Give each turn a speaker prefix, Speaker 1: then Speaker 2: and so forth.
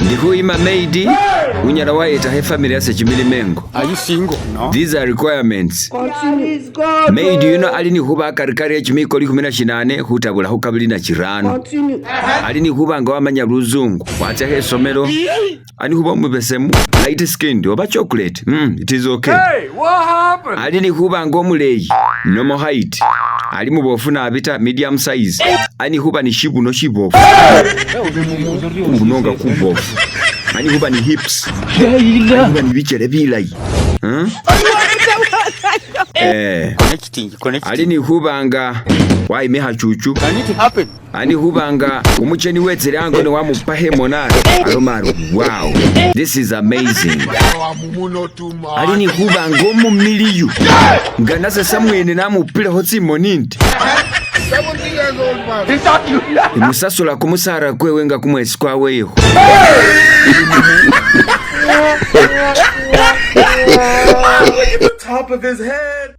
Speaker 1: Ndi khuyima maid unyala wayetakho ifamily yase kimilimo engo.
Speaker 2: Are you single? No.
Speaker 1: These are requirements.
Speaker 3: Continue. Is God.
Speaker 1: Maid yuno ali ni khuba akarikari e kimiko 18 khutabula khu 25.
Speaker 3: Continue.
Speaker 1: Ali ni khuba nga wamanya luzungu, watsakho esomelo, ali ni khuba umubesemu, light skinned oba chocolate, it is okay.
Speaker 2: Hey, what happened?
Speaker 1: Ali ni khuba nga omuleyi, normal height, ali mubofu nabi ta, medium size, ali ni khuba ni shibuno shibofu, kumubuno nga kubofu, ali ni khuba ni hips, ali ni khuba ni bichele bilayi.
Speaker 2: Connecting, connecting.
Speaker 1: Ali ni khuba nga wayimikha chuchu.
Speaker 2: Can it happen?
Speaker 1: Ali khuba nga umucheni wetsele ango ne wamupakho emoni aloma ari wow, this is amazing. Ali ni khuba nga omumiliyu nga nase samwene namupilekho tsimoni ndi imusasula kumusara kwewe nga kumwesi kwaweyekho.
Speaker 4: Top of his head.